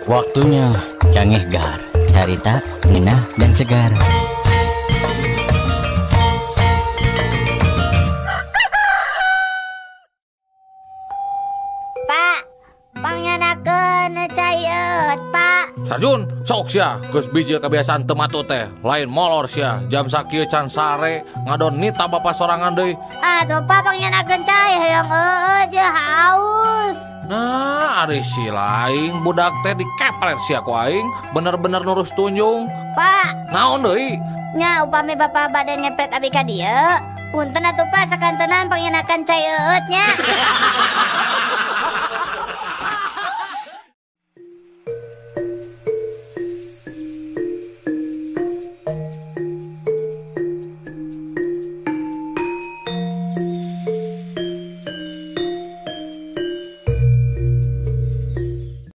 Waktunya Cangehgar, carita, ngenah, dan segar. Pak, pangyanakeun cai eueut, Pak. Sarjun, sok sia, geus bijil kebiasaan teu matut teh. Lain molor sia, jam sakieu can sare, ngadon nita bapa sorangan deui. Aduh, Pak, pangyanakeun cai hoyong eueut jeung haus. Nah, ari si lain budak teh dikepret sia ku aing, bener-bener nurus tunjung. Pak, naon deui? Nya upami bapa bade ngepret abi ka dieu, punten atuh Pak sakantenan pangyanakeun cai eueut nya.